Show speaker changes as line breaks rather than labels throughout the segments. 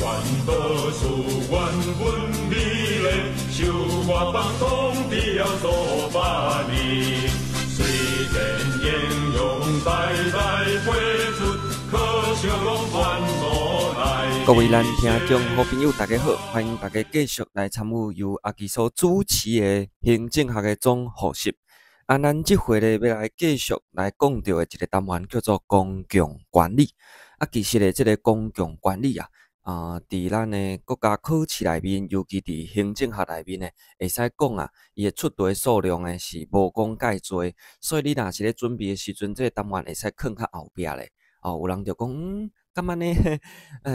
全无事原本美丽，受我放纵伫了数百年。虽然英勇代代辈出，可惜拢全无奈。
各位咱聽眾好朋友，大家好，歡迎大家繼續來參與由阿基所主持的行政學的總複習。啊，咱這回咧欲來繼續來講著的一個單元叫做公共管理。啊，其實咧，這个公共管理啊，啊，佇咱的國家考試內面，尤其佇行政學內面呢，會使講啊，伊的出題數量呢是無講蓋濟，所以你若是咧準備的時陣，這个單元會使囥較後壁咧。哦，有人就講，敢按呢？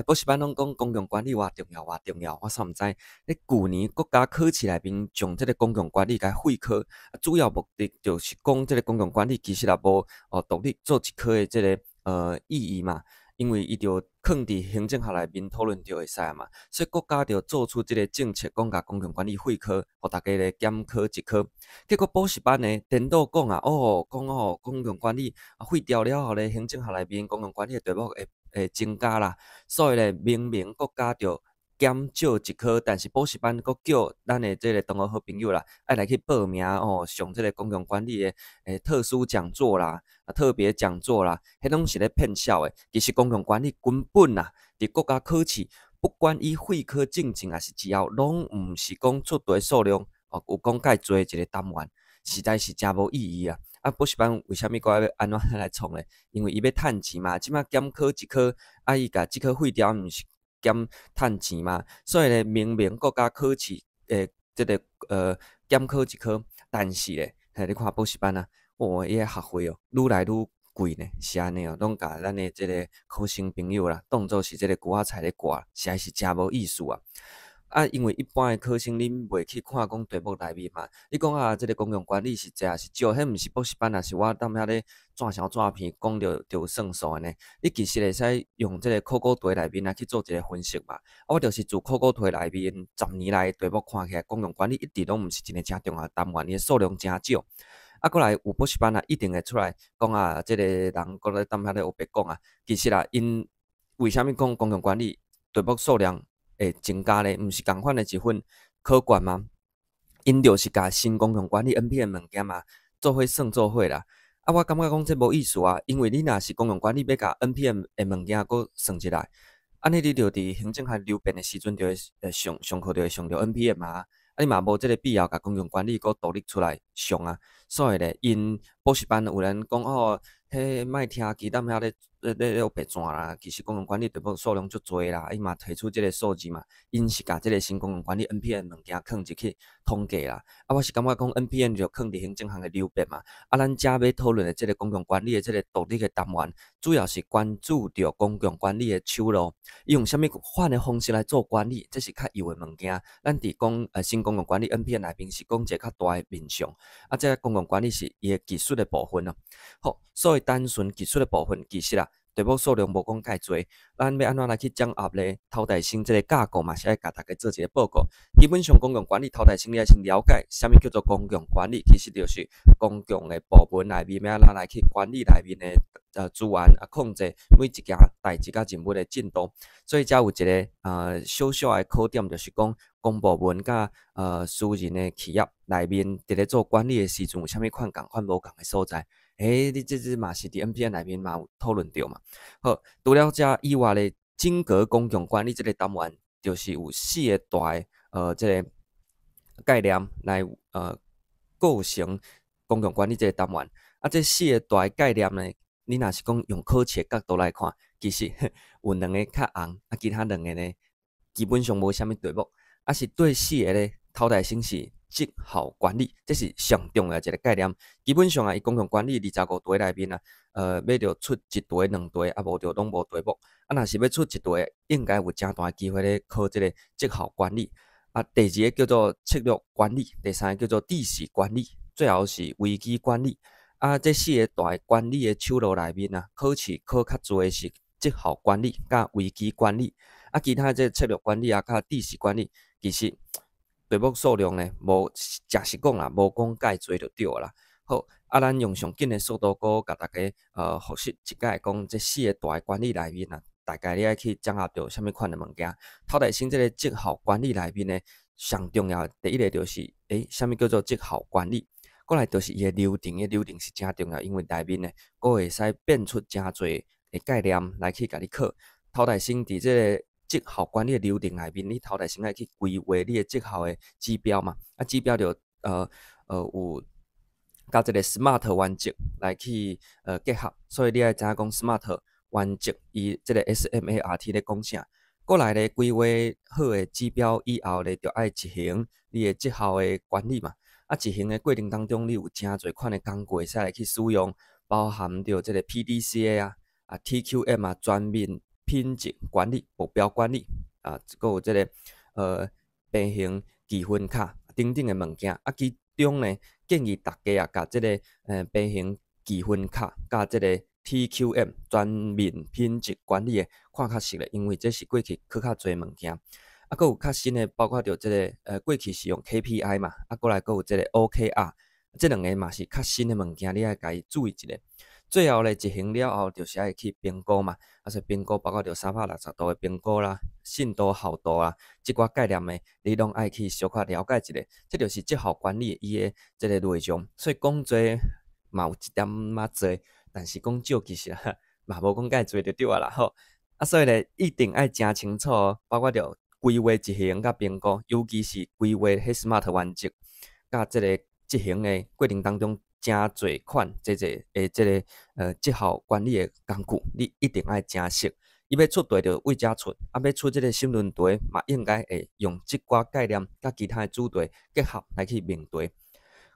補習班攏講公共管理偌重要，偌重要，我煞毋知。咧舊年國家考試內面將這个公共管理共廢科，主要目的就是講這个公共管理其實也無哦獨立做一科的這个意義嘛。因為伊就囥佇行政學內面討論就會使嘛，所以國家就做出這个政策，講共公共管理廢科，予大家來減考一科。結果補習班呢，顛倒講啊，哦，講哦，公共管理啊廢掉了後咧，行政學內面公共管理的題目會增加啦，所以咧，明明國家就減少一科，但是補習班閣叫咱的這个同學好朋友啦，愛來去報名哦，上這个公共管理的特殊講座啦，啊特別講座啦，彼攏是咧騙痟的。其實公共管理根本啊，佇國家考試，不管伊廢科進前抑是之後，攏毋是講出題數量哦有講蓋濟一个單元，實在是誠無意義啊！啊，補習班為啥物閣愛按怎來創咧？因為伊欲趁錢嘛，這擺減考一科，啊伊共這科廢掉，毋是減趁錢嘛？所以咧，明明國家考試這个減考一科，但是咧，嘿，你看補習班啊，哦，伊个學費哦，愈來愈貴呢，是按呢哦，攏共咱的這个考生朋友啦，當做是這个龜仔菜咧割，實在是誠無意思啊！啊，因為一般的考生，恁袂去看講題目內面嘛，你講啊，這个公共管理是濟抑是少？彼毋是補習班，抑是我踮遐咧紙潲紙片講著就有算數的呢？你其實會使用這个考古題內面來去做一个分析嘛。啊，我就是自考古題內面10年來題目看起來，公共管理一直攏毋是一个誠重要的單元，伊的數量誠少。啊，閣來有補習班啊，一定會出來講啊，這个人閣咧踮遐咧烏白講啊。其實啊，𪜶為啥物講公共管理題目數量會增加咧？毋是仝款的一份考卷嗎？𪜶就是共新公共管理 NPM 物件嘛，做伙算做伙啦。啊，我感覺講這無意思啊，因為你若是公共管理欲共 NPM 的物件閣算入來，按呢你就佇行政學流變的時陣，就會上上課就會上著 NPM 啊。啊，你嘛無這个必要共公共管理閣獨立出來上啊。所以咧，𪜶補習班有人講哦，彼莫聽伊踮遐咧咧咧烏白轉啦。其實公共管理題目數量足濟啦，伊嘛提出這个數字嘛，𪜶是共這个新公共管理 NPM 物件囥入去統計啦。啊，我是感覺講 NPM 就囥佇行政學的流變嘛。啊，咱遮欲討論的這个公共管理的這个獨立的單元，主要是關注著公共管理的手路，伊用啥物款的方式來做管理，這是較幼的物件。咱佇講新公共管理 NPM 內面是講一个較大的面向，啊，這个公共管理是伊的技術的部分咯。好，所以單純技術的部分，其實啊，題目數量無講蓋濟，咱欲按怎來去掌握咧？頭代先這个架構嘛，是愛共大家做一个報告。基本上公共管理頭代先，你愛先了解啥物叫做公共管理，其實就是公共的部門內面欲按怎來去管理內面的資源啊，控制每一件代誌佮任務的進度。所以遮有一个小小的考點，就是講公部門佮私人的企業內面佇咧做管理的時陣，有啥物款仝款無仝的所在？欸，你這這嘛是佇 NPM 內面嘛有討論著嘛。好，除了遮以外咧，整個公共管理這个單元，就是有四个大的這个概念來構成公共管理這个單元。啊，這四个大的概念呢，你若是講用考試的角度來看，其實有兩个較紅，啊，其他兩个呢，基本上無啥物題目。啊，是對四个咧，頭代先是績效管理，這是上重要一个概念。基本上啊，伊公共管理25題內面啊，欲著出一題、兩題，啊，無就攏無題目。啊，若是欲出一題，應該有誠大的機會咧考這个績效管理。啊，第二个叫做策略管理，第三个叫做秩序管理，最後是危機管理。啊，這四个大管理的手路內面啊，考試考較濟的是績效管理佮危機管理。啊，其他這个策略管理啊，佮秩序管理，其實題目數量呢，無誠實講啦，無講蓋濟就對啦。好，啊，咱用上緊的速度，閣共大家複習一擺，講這四个大管理內面啊，大概你愛去掌握著啥物款的物件。頭來先，這个績效管理內面呢，上重要的第一个就是，啥物叫做績效管理？過來就是伊的流程，的流程是誠重要，因為內面呢，閣會使變出誠濟的概念來去共你考。頭來先佇這个績效管理的流程內面，你頭來先愛去規劃你的績效的指標嘛，啊，指標就有佮這个 SMART 原則來去結合，所以你愛知影講 SMART 原則，伊這个 SMART 咧講啥？過來咧規劃好的指標以後咧，就愛執行你的績效的管理嘛。啊，執行的過程當中，你有誠濟款的工具會使來去使用，包含著這个 PDCA 啊、TQM 啊、全面品質管理、目標管理啊，閣有這个平衡記分卡等等的物件。啊，其中呢，建議大家啊，共這个平衡記分卡佮這个 TQM 全面品質管理的看較熟咧，因為這是過去考較濟物件。啊，閣有較新的，包括著這个過去是用 KPI 嘛，啊，過來閣有這个 OKR，這兩个嘛是較新的物件，你愛共伊注意一下。最後咧，執行了後，就是愛去評估嘛，啊，所以評估包括著360度的評估啦、信度、效度啊，這寡概念的，你攏愛去小可了解一下。這就是績效管理伊的這个內容。所以講濟嘛有一點仔濟，但是講少其實嘛無講介濟就對啊啦吼。啊，所以咧，一定愛誠清楚，包括著規劃執行佮評估，尤其是規劃彼 SMART 原則，佮這个執行的過程當中，誠濟款這濟的這个績效管理的工具，你一定愛誠熟。伊欲出題就對遮出，啊，欲出這个申論題嘛，應該會用這寡概念佮其他的主題結合來去命題。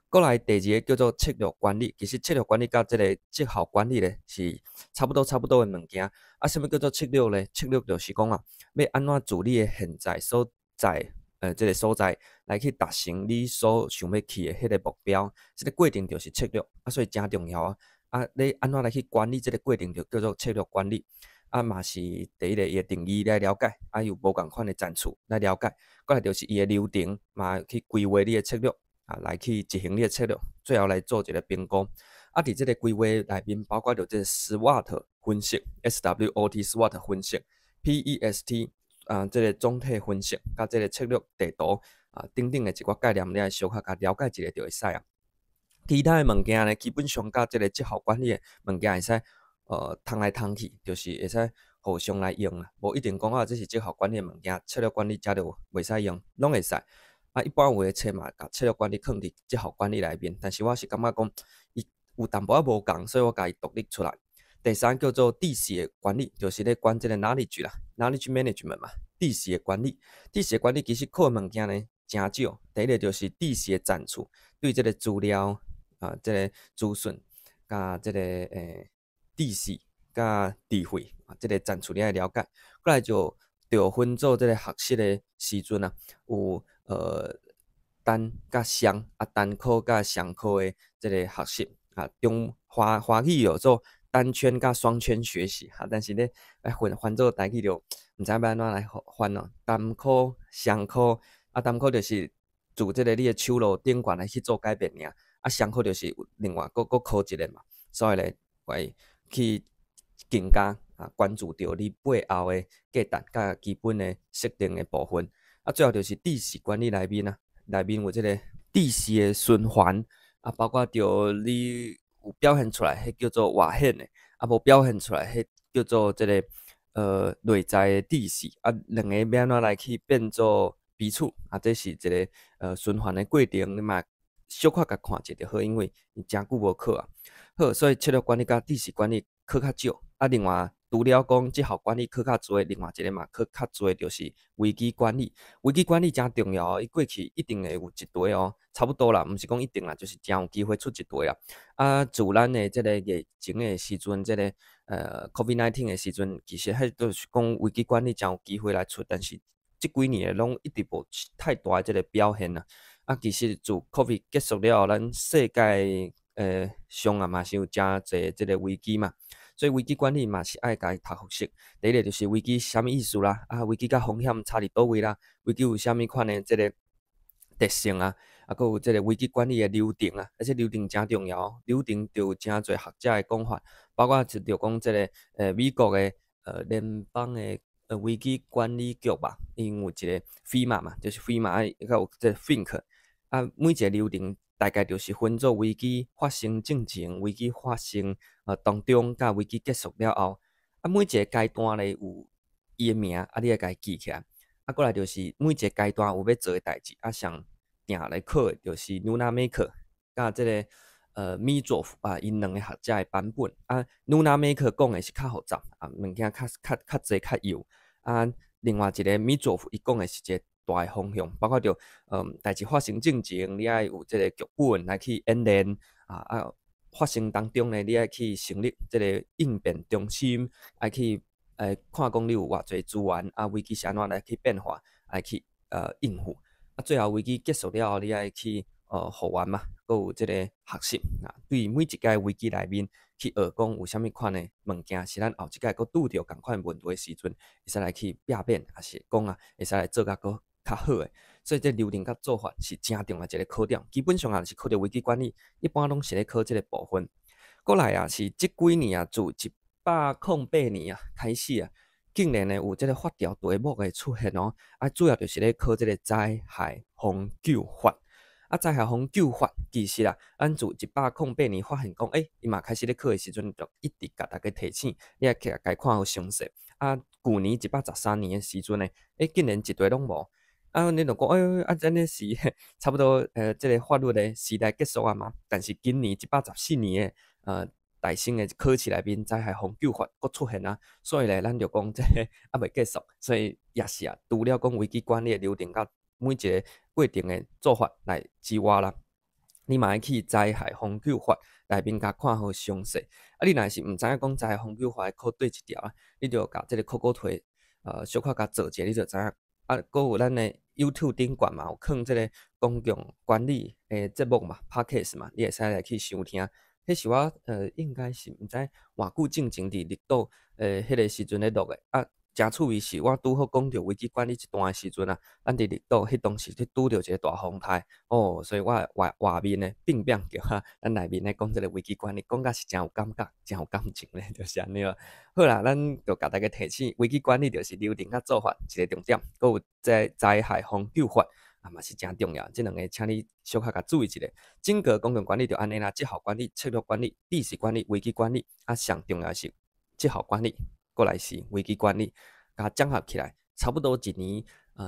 過來第二个叫做策略管理，其實策略管理佮這个績效管理咧是差不多差不多的物件。啊，啥物叫做策略咧？策略就是講啊，欲按怎自你的現在所在這个所在來去達成你所想欲去的彼个目標，這个過程就是策略，啊，所以誠重要啊。啊，你按怎來去管理這个過程，就叫做策略管理。啊，嘛是第一个伊的定義來了解，啊，有無仝款的層次來了解。過來就是伊的流程，嘛去規劃你的策略，啊，來去執行你的策略，最後來做一个評估。啊，佇這个規劃內面，包括著這个 SWOT 分析，SWOT SWOT 分析，PEST 啊，這个總體分析，佮這个策略地圖啊等等的一寡概念，你愛小可共了解一下就會使啊。其他的物件呢，基本上佮這个績效管理的物件會使通來通去，就是會使互相來用啦，無一定講啊，這是績效管理的物件，策略管理遮就袂使用，攏會使。啊，一般有的冊嘛，共策略管理囥佇績效管理內面，但是我是感覺講，伊有淡薄仔無仝，所以我共伊獨立出來。第三叫做知識的管理，就是咧管這个 knowledge 啦，knowledge management 嘛，知識的管理。知識的管理其實考的物件呢誠少。第一个就是知識的層次，對這个資料啊，這个資訊，佮這个知識佮智慧啊，這个層次你愛了解。過來就著分做這个學習的時陣啊，有單佮雙啊，單科佮雙科的這个學習啊，中華華語有做單圈佮雙圈學習哈，但是咧，翻翻做台語就毋知欲按怎來翻咯。單科、雙科啊，單科就是自這个你的手路頂懸來去做改變爾，啊，雙科就是另外閣閣考一个嘛，所以咧會去更加啊關注著你背後的價值佮基本的設定的部分。啊，最後就是知識管理內面啊，內面有這个知識的循環啊，包括著你有表現出來，彼叫做外顯的；啊，無表現出來，彼叫做這个內在的知識。啊，兩個欲按怎來去變做彼此啊？這是一个循環的過程，你嘛小可共看一下就好，因為伊誠久無考啊。好，所以策略管理佮知識管理考較少。啊，另外除了講績效管理考較濟，另外一个嘛考較濟，就是危機管理。危機管理誠重要哦，伊過去一定會有一題哦，差不多啦，毋是講一定啦，就是誠有機會出一題啦。啊，自咱的這个疫情的時陣，這个COVID-19 的時陣，其實彼就是講危機管理誠有機會來出，但是這幾年攏一直無太大的這个表現啊。啊，其實自 COVID 結束了後，咱世界上啊嘛是有誠濟這个危機嘛。所以危機管理嘛是愛共伊讀予熟。第一个就是危機啥物意思啦，啊，危機佮風險差佇佗位啦，危機有啥物款的這个特性啊，啊，閣有這个危機管理的流程啊，而且流程誠重要，流程就有誠濟學者的講法，包括就著講這个美國的聯邦的危機管理局吧，𪜶有一個 FEMA 嘛，就是 FEMA 閣有這個 FINC 啊，每一個流程大概就是分做危機發生進前、危機發生當中，佮危機結束了後，啊，每一個階段咧有伊的名，啊，你愛共伊記起來。啊，過來就是每一個階段有欲做的代誌，啊，上定來考的就是 Nunemaker 佮這個Mitroph 啊，𪜶兩個學者的版本。啊，Nunemaker 講的是較複雜，啊，物件較濟較幼。啊，另外一個 Mitroph 伊講的是一個大的方向，包括著代誌發生進前，你愛有這個劇本來去演練，啊，發生當中呢，你愛去成立這個應變中心，愛去看講你有偌濟資源，啊，危機是按怎來去變化，來去應付。啊，最後危機結束了後，你愛去復原嘛，閣有這個學習啊，對每一擺危機內面去學講有啥物款的物件是咱後一擺閣拄著仝款問題的時陣，會使來去避免，抑是講啊，會使來做較閣較好的。所以這流程佮做法是誠重要一個考點。基本上啊，是考著危機管理，一般攏是咧考這個部分。過來啊，是這幾年啊，自108年啊開始啊，竟然呢有這個法條題目的出現哦。啊，主要就是咧考這個災害防救法。啊，災害防救法其實啊，咱自108年發現講，伊嘛開始咧考的時陣，就一直共大家提醒，你愛去共看好詳細。啊，舊年113年的時陣呢，竟然一題攏無。啊，你就講，啊，按呢是差不多，這個法律的時代結束啊嘛。但是今年114年的，大省的考試內面，災害防救法閣出現啊，所以咧，咱就講這個猶未結束，所以也是啊，除了講危機管理的流程佮每一個過程的做法來之外啦，你嘛愛去災害防救法內面共看好詳細。啊，你若是毋知影講災害防救法考佗一條啊，你就共這個考古題，小可共做者，你就知影。啊，閣有咱的 YouTube 頂懸嘛，有放這個公共管理的節目嘛，Podcast 嘛，你會使來去收聽。彼是我應該是毋知偌久進前佇綠島彼個時陣咧錄的。啊，誠趣味是我拄好講著危機管理這段的時陣啊，咱佇綠島彼當時去拄著一個大風颱哦，所以我外面呢變變叫哈，咱內面咧講這個危機管理，講甲是誠有感覺，誠有感情咧，就是按呢啦。好啦，咱就共大家提醒，危機管理就是流程佮做法一個重點，閣有災害防救法啊嘛是誠重要，這兩个請你小可共注意一下。整個公共管理就按呢啦，績效管理、策略管理、知識管理、危機管理，啊，上重要是績效管理，過來是危機管理，共綜合起來，差不多一年，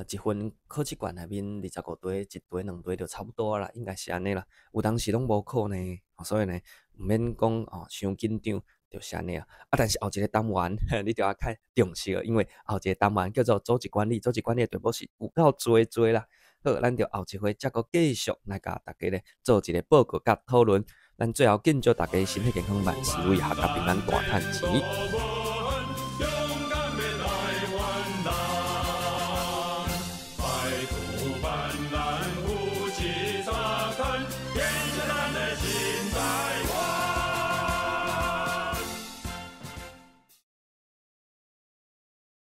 一份考試卷內面25題，一題兩題就差不多啦，應該是按呢啦。有當時攏無考呢，所以呢，毋免講哦，傷緊張，就是按呢啊。啊，但是後一個單元，你就要較重視了，因為後一個單元叫做組織管理，組織管理的題目是有夠濟濟啦。好，咱就後一回再閣繼續來共大家咧做一個報告佮討論。咱最後敬祝大家身體健康，萬事如意，闔家平安，大趁錢。
勇敢的台灣人，排除萬難，有志相牽，建設咱的新台灣。